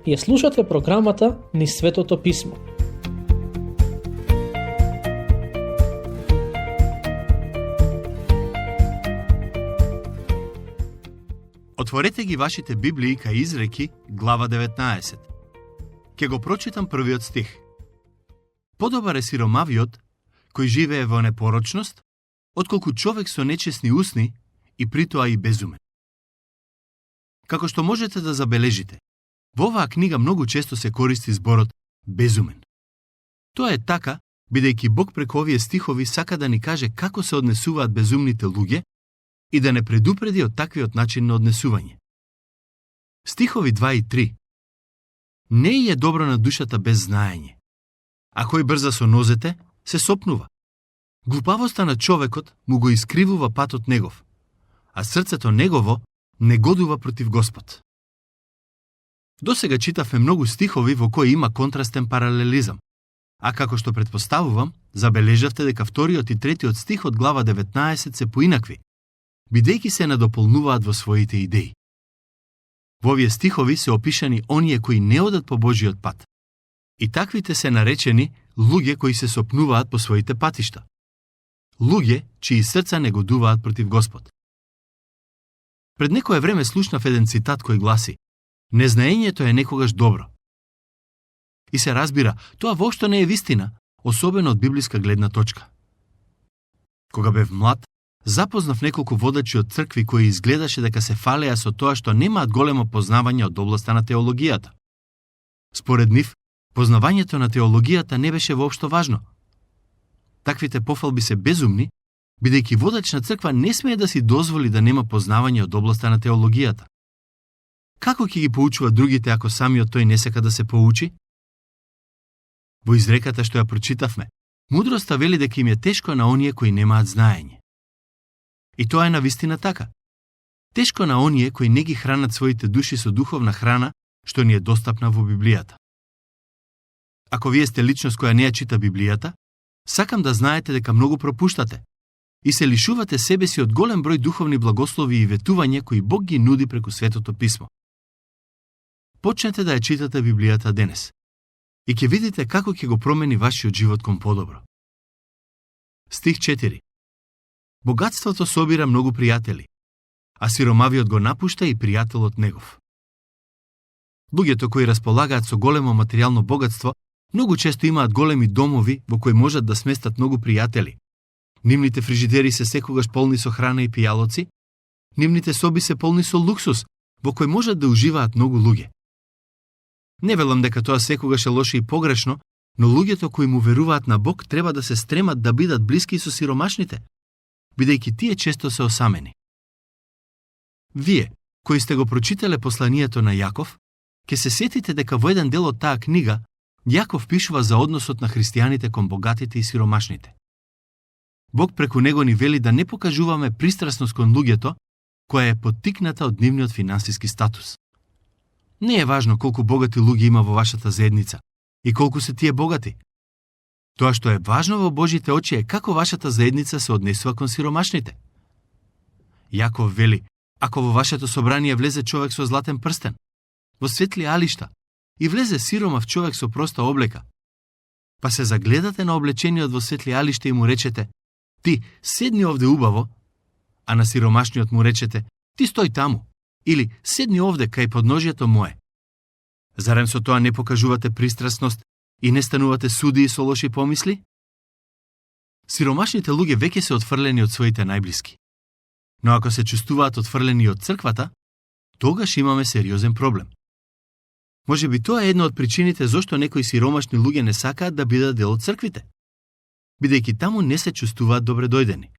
Ја слушате програмата Низ Светото Писмо. Отворете ги вашите Библии кај Изреки, глава 19. Ке го прочитам првиот стих. Подобар е сиромавиот, кој живее во непорочност, отколку човек со нечесни усни и притоа и безумен. Како што можете да забележите, во оваа книга многу често се користи зборот безумен. Тоа е така, бидејќи Бог преку овие стихови сака да ни каже како се однесуваат безумните луѓе и да не предупреди од таквиот начин на однесување. Стихови 2 и 3. Не е добро на душата без знаење. А кој брза со нозете, се сопнува. Глупавоста на човекот му го искривува патот негов, а срцето негово негодува против Господ. Досега читавме многу стихови во кои има контрастен паралелизам, а како што претпоставувам, забележавте дека вториот и третиот стих од глава 19 се поинакви, бидејќи се надополнуваат во своите идеи. Во овие стихови се опишани оние кои не одат по Божиот пат, и таквите се наречени луѓе кои се сопнуваат по своите патишта. Луѓе чии срца негодуваат против Господ. Пред некое време слушнав еден цитат кој гласи: "Незнаењето е некогаш добро." И се разбира, тоа воопшто не е вистина, особено од библиска гледна точка. Кога бев млад, запознав неколку водачи од цркви кои изгледаше дека се фалеа со тоа што немаат големо познавање од областа на теологијата. Според нив, познавањето на теологијата не беше воопшто важно. Таквите пофалби се безумни, бидејќи водач на црква не смее да си дозволи да нема познавање од областа на теологијата. Како ќе ги поучува другите ако самиот тој не сака да се поучи? Во изреката што ја прочитавме, мудроста вели дека им е тешко на оние кои немаат знаење. И тоа е навистина така. Тешко на оние кои не ги хранат своите души со духовна храна, што ни е достапна во Библијата. Ако вие сте личност која не ја чита Библијата, сакам да знаете дека многу пропуштате и се лишувате себе си од голем број духовни благослови и ветувања кои Бог ги нуди преку Светото Писмо. Почнете да ја читате Библијата денес и ќе видите како ќе го промени вашиот живот кон подобро. Стих 4. Богатството собира многу пријатели, а сиромавиот го напушта и пријателот негов. Луѓето кои располагаат со големо материјално богатство многу често имаат големи домови во кои можат да сместат многу пријатели. Нивните фрижидери се секогаш полни со храна и пијалоци, нивните соби се полни со луксус, во кој можат да уживаат многу луѓе. Не велам дека тоа секогаш е лошо и погрешно, но луѓето кои му веруваат на Бог треба да се стремат да бидат блиски со сиромашните, бидејќи тие често се осамени. Вие, кои сте го прочитале посланието на Јаков, ќе се сетите дека во еден дел од таа книга Јаков пишува за односот на христијаните кон богатите и сиромашните. Бог преку него ни вели да не покажуваме пристрасност кон луѓето, која е поттикната од нивниот финансиски статус. Не е важно колку богати луѓе има во вашата заедница и колку се тие богати. Тоа што е важно во Божите очи е како вашата заедница се однесува кон сиромашните. Јаков вели: ако во вашето собрание влезе човек со златен прстен, во светли алишта, и влезе сиромав човек со проста облека, па се загледате на облечениот во светли алишта и му речете: "Ти седни овде убаво", а на сиромашниот му речете: "Ти стој таму", или "Седни овде кај подножјето мое". Зарем со тоа не покажувате пристрасност и не станувате судии со лоши помисли? Сиромашните луѓе веќе се отфрлени од своите најблиски. Но ако се чувствуваат отфрлени од црквата, тогаш имаме сериозен проблем. Може би тоа е една од причините зошто некои сиромашни луѓе не сакаат да бидат дел од црквите, бидејќи таму не се чувствуваат добре дојдени.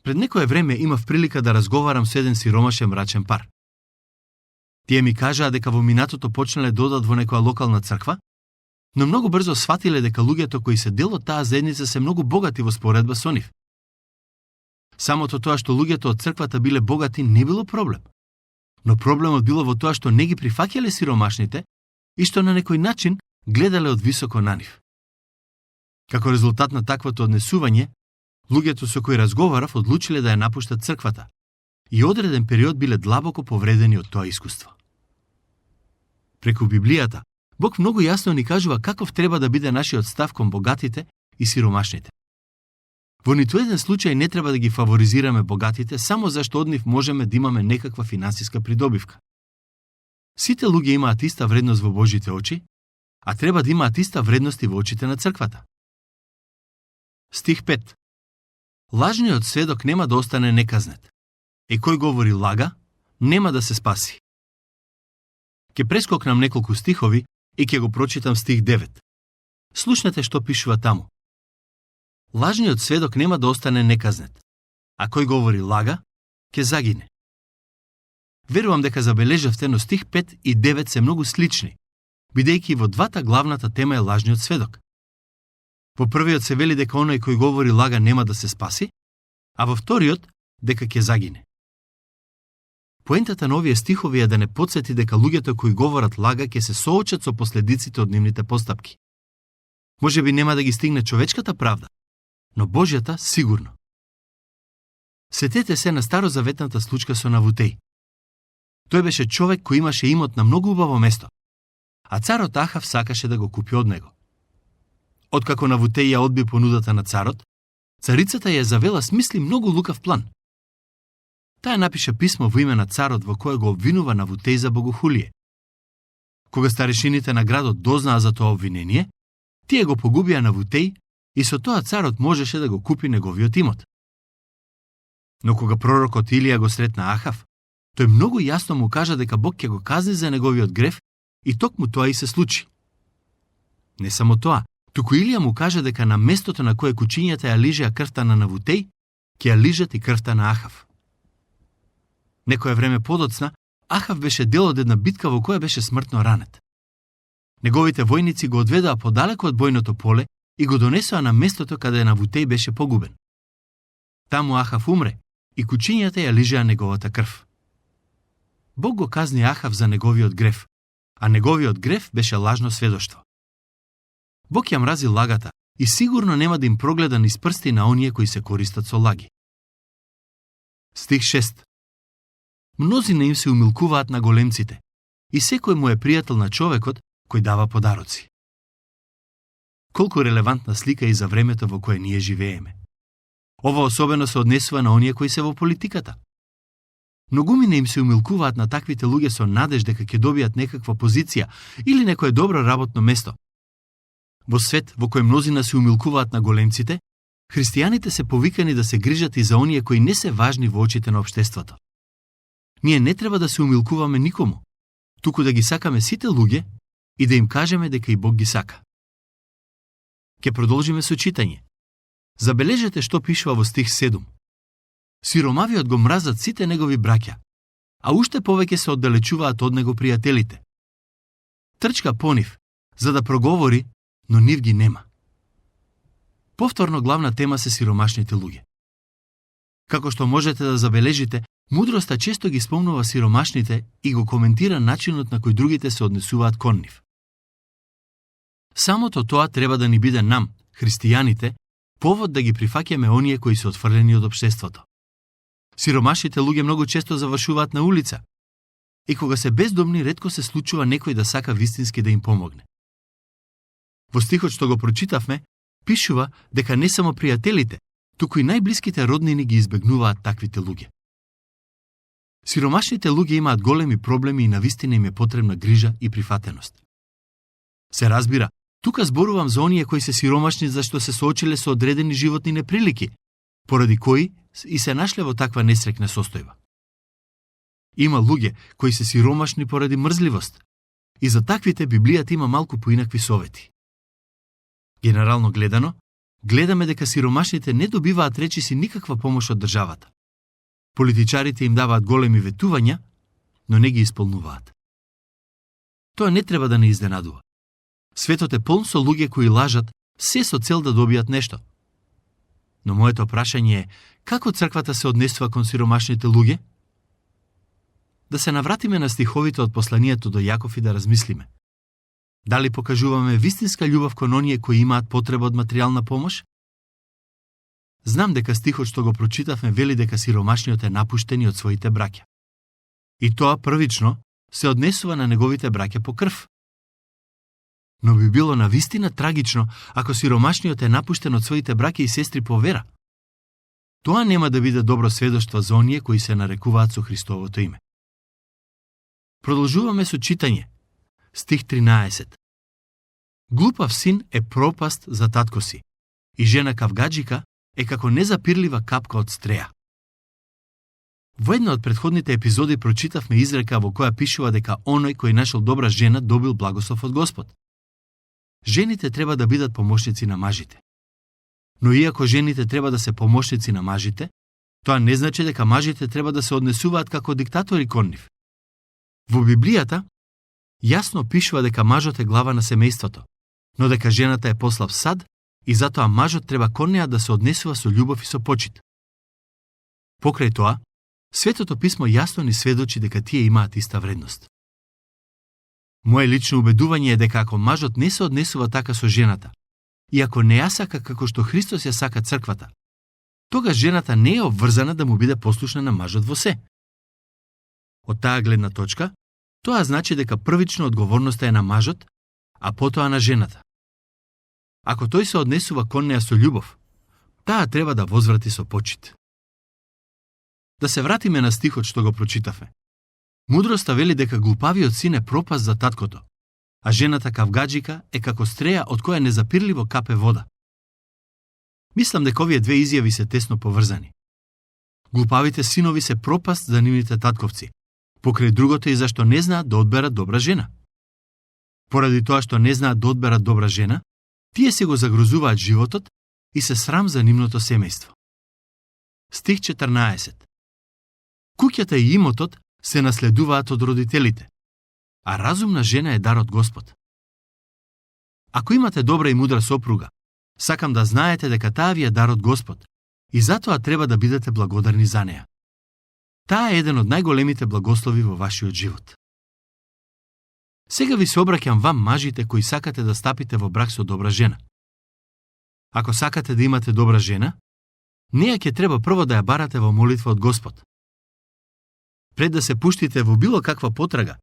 Пред некое време имав прилика да разговарам со еден сиромашен мрачен пар. Тие ми кажаа дека во минатото почнале да одат во некоја локална црква, но многу брзо сфатиле дека луѓето кои се дел од таа заедница се многу богати во споредба со нив. Самото тоа што луѓето од црквата биле богати не било проблем, но проблемот било во тоа што не ги прифаќале сиромашните и што на некој начин гледале од високо на нив. Како резултат на таквото однесување, луѓето со кои разговарав одлучиле да ја напуштат црквата и одреден период биле длабоко повредени од тоа искуство. Преку Библијата, Бог многу јасно ни кажува каков треба да биде нашиот став кон богатите и сиромашните. Во ниту еден случај не треба да ги фаворизираме богатите само зашто од нив можеме да имаме некаква финансиска придобивка. Сите луѓе имаат иста вредност во Божите очи, а треба да имаат иста вредност и во очите на црквата. Стих 5. Лажниот сведок нема да остане неказнет. И кој говори лага, нема да се спаси. Ке прескокнам неколку стихови и ќе го прочитам стих 9. Слушнете што пишува таму. Лажниот сведок нема да остане неказнет, а кој говори лага, ќе загине. Верувам дека забележавте, но стих 5 и 9 се многу слични, бидејќи во двата главната тема е лажниот сведок. Во првиот се вели дека оној кој говори лага нема да се спаси, а во вториот дека ќе загине. Поентата на овие стихови е да не потсети дека луѓето кои говорат лага ќе се соочат со последиците од нивните постапки. Можеби нема да ги стигне човечката правда, но Божјата сигурно. Сетете се на старозаветната случка со Навутеј. Тој беше човек кој имаше имот на многу убаво место, а царот Ахав сакаше да го купи од него. Откако Навутеј ја одби понудата на царот, царицата ја завела смисли многу лукав план. Таа напиша писмо во име на царот во кое го обвинува Навутеј за богохулие. Кога старешините на градот дознаа за тоа обвинение, тие го погубија Навутеј и со тоа царот можеше да го купи неговиот имот. Но кога пророкот Илија го сретна Ахав, тој многу јасно му кажа дека Бог ќе го казни за неговиот грев и токму тоа и се случи. Не само тоа, туку Илија му кажа дека на местото на кое кучињата ја лижеа крвта на Навутеј, ќе ја лижат и крвта на Ахав. Некое време подоцна, Ахав беше дел од една битка во која беше смртно ранет. Неговите војници го одведоа подалеку од бојното поле и го донесоа на местото каде Навутеј беше погубен. Таму Ахав умре и кучињата ја лижеа неговата крв. Бог го казни Ахав за неговиот грев, а неговиот грев беше лажно сведоштво. Бог ја мрази лагата и сигурно нема да им прогледа низ прсти на оние кои се користат со лаги. Стих 6. Мнози на им се умилкуваат на големците и секој му е пријател на човекот кој дава подароци. Колку релевантна слика и за времето во кое ние живееме. Ова особено се однесува на оние кои се во политиката. Многумина им се умилкуваат на таквите луѓе со надеж дека ќе добијат некаква позиција или некое добро работно место. Во свет во кој мнозина се умилкуваат на големците, христијаните се повикани да се грижат и за оние кои не се важни во очите на општеството. Ние не треба да се умилкуваме никому, туку да ги сакаме сите луѓе и да им кажеме дека и Бог ги сака. Ке продолжиме со читање. Забележете што пишува во стих 7. Сиромавиот го мразат сите негови браќа, а уште повеќе се оддалечуваат од него пријателите. Трчка по нив, за да проговори, но нив ги нема. Повторно главна тема се сиромашните луѓе. Како што можете да забележите, мудроста често ги спомнува сиромашните и го коментира начинот на кој другите се однесуваат кон нив. Самото тоа треба да ни биде нам, христијаните, повод да ги прифаќаме оние кои се отфрлени од општеството. Сиромашните луѓе многу често завршуваат на улица и кога се бездомни, ретко се случува некој да сака вистински да им помогне. Во стихот што го прочитавме, пишува дека не само пријателите, туку и најблиските роднини ги избегнуваат таквите луѓе. Сиромашните луѓе имаат големи проблеми и навистина им е потребна грижа и прифатеност. Се разбира, тука зборувам за оние кои се сиромашни зашто се соочиле со одредени животни неприлики, поради кои и се нашле во таква несрекна состојба. Има луѓе кои се сиромашни поради мрзливост и за таквите Библијата има малку поинакви совети. Генерално гледано, гледаме дека сиромашните не добиваат речиси никаква помош од државата. Политичарите им даваат големи ветувања, но не ги исполнуваат. Тоа не треба да не изненадува. Светот е полн со луѓе кои лажат се со цел да добијат нешто. Но моето прашање е, како црквата се однесува кон сиромашните луѓе? Да се навратиме на стиховите од посланието до Јаков и да размислиме. Дали покажуваме вистинска љубов кон оние кои имаат потреба од материјална помош? Знам дека стихот што го прочитавме вели дека сиромашниот е напуштен од своите браќа. И тоа првично, се однесува на неговите браќа по крв. Но би било навистина трагично ако сиромашниот е напуштен од своите браќа и сестри по вера. Тоа нема да биде добро сведоштво за оние кои се нарекуваат со Христовото име. Продолжуваме со читање. Стих 13. Глупав син е пропаст за татко си, и жена кавгаджика е како незапирлива капка од стреја. Во една од претходните епизоди прочитавме изрека во која пишува дека оној кој нашол добра жена добил благослов од Господ. Жените треба да бидат помошници на мажите. Но иако жените треба да се помошници на мажите, тоа не значи дека мажите треба да се однесуваат како диктатори кон нив. Во Библијата јасно пишува дека мажот е глава на семејството, но дека жената е послаб сад и затоа мажот треба кон неа да се однесува со љубов и со почит. Покрај тоа, Светото писмо јасно ни сведочи дека тие имаат иста вредност. Моje лично убедување е дека ако мажот не се однесува така со жената, и ако не ја сака како што Христос ја сака црквата, тогаш жената не е обврзана да му биде послушна на мажот во се. Од таа гледна точка, тоа значи дека првично одговорноста е на мажот, а потоа на жената. Ако тој се однесува кон неа со љубов, таа треба да возврати со почит. Да се вратиме на стихот што го прочитавме. Мудроста вели дека глупавиот син е пропаст за таткото, а жената кавгаджика е како стреја од која незапирливо капе вода. Мислам дека овие две изјави се тесно поврзани. Глупавите синови се пропаст за нивните татковци, покрај другото и зашто не знаат да одберат добра жена. Поради тоа што не знаат да одберат добра жена, тие се го загрозуваат животот и се срам за нивното семејство. Стих 14. Куќата и имотот се наследуваат од родителите, а разумна жена е дар од Господ. Ако имате добра и мудра сопруга, сакам да знаете дека таа ви е дар од Господ и затоа треба да бидете благодарни за неа. Таа е еден од најголемите благослови во вашиот живот. Сега ви се обраќам вам, мажите кои сакате да стапите во брак со добра жена. Ако сакате да имате добра жена, неа ќе треба прво да ја барате во молитва од Господ. Пред да се пуштите во било каква потрага,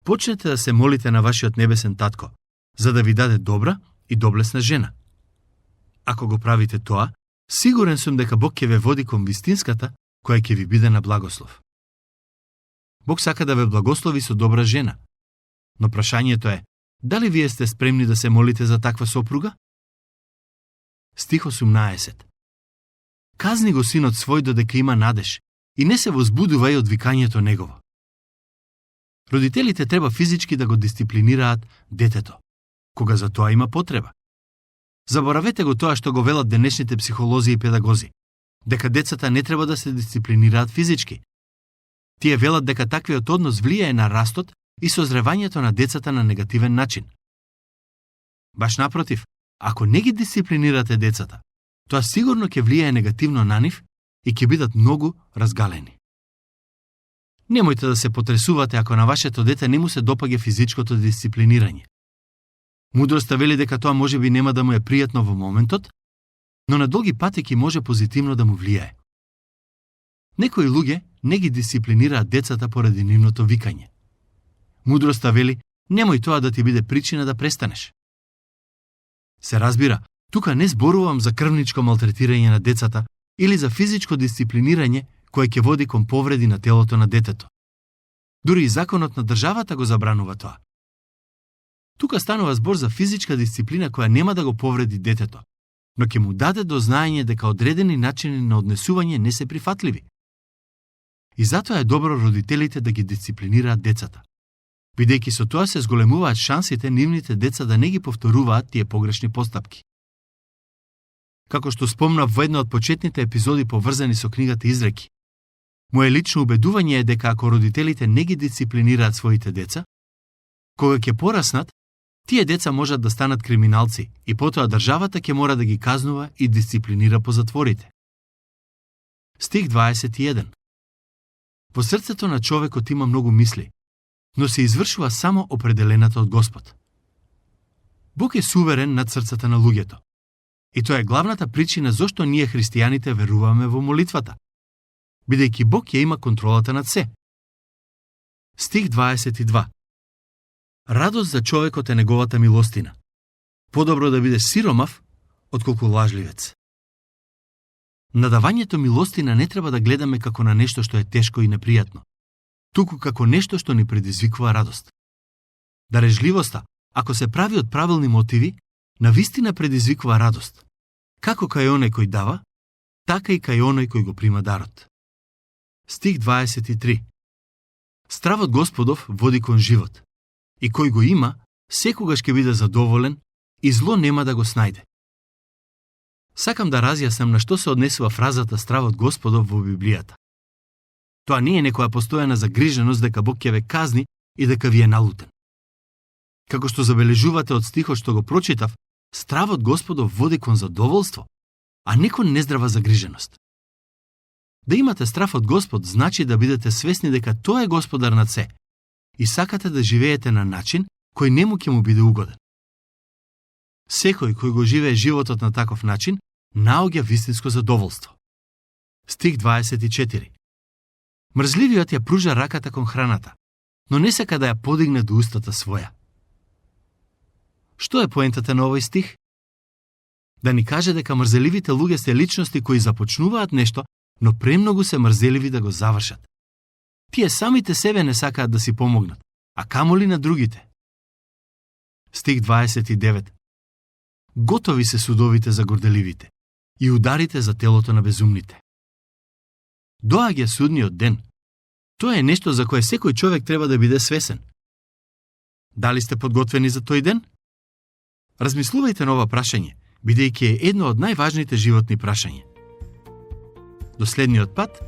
почнете да се молите на вашиот небесен татко, за да ви даде добра и доблесна жена. Ако го правите тоа, сигурен сум дека Бог ќе ве води кон вистинската, која ќе ви биде на благослов. Бог сака да ве благослови со добра жена, но прашањето е, дали вие сте спремни да се молите за таква сопруга? Стих 18. Казни го синот свој додека има надеж и не се возбудувај од викањето негово. Родителите треба физички да го дисциплинираат детето, кога за тоа има потреба. Заборавете го тоа што го велат денешните психолози и педагози, дека децата не треба да се дисциплинираат физички. Тие велат дека таквиот однос влијае на растот и созревањето на децата на негативен начин. Баш напротив, ако не ги дисциплинирате децата, тоа сигурно ќе влијае негативно на нив и ќе бидат многу разгалени. Немојте да се потресувате ако на вашето дете не му се допаѓа физичкото дисциплинирање. Мудроста вели дека тоа можеби нема да му е пријатно во моментот, но на долги патеки може позитивно да му влијае. Некои луѓе не ги дисциплинираат децата поради нивното викање. Мудроста вели, немој тоа да ти биде причина да престанеш. Се разбира, тука не зборувам за крвничко малтретирање на децата или за физичко дисциплинирање кое ќе води кон повреди на телото на детето. Дури и законот на државата го забранува тоа. Тука станува збор за физичка дисциплина која нема да го повреди детето, но ќе му даде до знаење дека одредени начини на однесување не се прифатливи. И затоа е добро родителите да ги дисциплинираат децата, бидејќи со тоа се зголемуваат шансите нивните деца да не ги повторуваат тие погрешни постапки. Како што спомнав во една од почетните епизоди поврзани со книгата Изреки, моje лично убедување е дека ако родителите не ги дисциплинираат своите деца, кога ќе пораснат, тие деца можат да станат криминалци и потоа државата ќе мора да ги казнува и дисциплинира по затворите. Стих 21. Во срцето на човекот има многу мисли, но се извршува само определената од Господ. Бог е суверен над срцата на луѓето. И тоа е главната причина зошто ние христијаните веруваме во молитвата, бидејќи Бог ја има контролата над се. Стих 22. Радост за човекот е неговата милостина. Подобро да биде сиромав, отколку лажливец. На давањето милостина не треба да гледаме како на нешто што е тешко и непријатно, туку како нешто што ни предизвикува радост. Дарежливоста, ако се прави од правилни мотиви, навистина предизвикува радост, како кај оној кој дава, така и кај оној кој го прима дарот. Стих 23. Стравот Господов води кон живот, и кој го има, секогаш ќе биде задоволен и зло нема да го снајде. Сакам да разјаснам на што се однесува фразата стравот Господов во Библијата. Тоа не е некоја постојана загриженост дека Бог ќе ве казни и дека ви е налутен. Како што забележувате од стихот што го прочитав, стравот Господов води кон задоволство, а не кон нездрава загриженост. Да имате страв од Господ значи да бидете свесни дека Тој е Господар над се и сакате да живеете на начин кој нему ќе му биде угоден. Секој кој го живее животот на таков начин, наоѓа вистинско задоволство. Стих 24. Мрзливиот ја пружа раката кон храната, но не сака да ја подигне до устата своја. Што е поентата на овој стих? Да ни каже дека мрзеливите луѓе се личности кои започнуваат нешто, но премногу се мрзеливи да го завршат. Тие самите себе не сакаат да си помогнат, а камоли на другите. Стих 29. Готови се судовите за горделивите и ударите за телото на безумните. Доаѓа судниот ден. Тоа е нешто за кое секој човек треба да биде свесен. Дали сте подготвени за тој ден? Размислувајте на ова прашање, бидејќи е едно од најважните животни прашања. До следниот пат,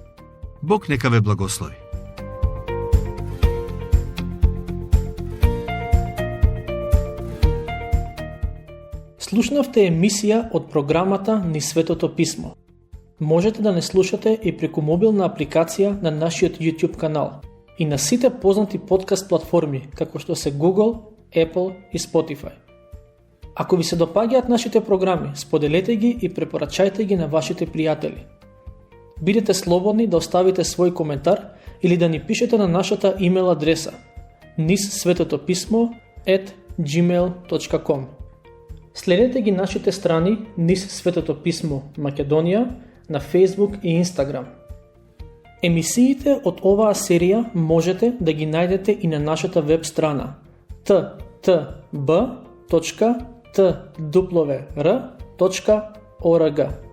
Бог нека ве благослови. Слушнавте емисија од програмата Низ Светото Писмо. Можете да не слушате и преку мобилна апликација на нашиот YouTube канал и на сите познати подкаст платформи, како што се Google, Apple и Spotify. Ако ви се допаѓаат нашите програми, споделете ги и препорачајте ги на вашите пријатели. Бидете слободни да оставите свој коментар или да ни пишете на нашата имейл адреса nizsvetotopисmo@gmail.com. Следете ги нашите страни Низ Светото Писмо Македонија на Facebook и Instagram. Емисиите од оваа серија можете да ги најдете и на нашата веб страна ttb.twr.org.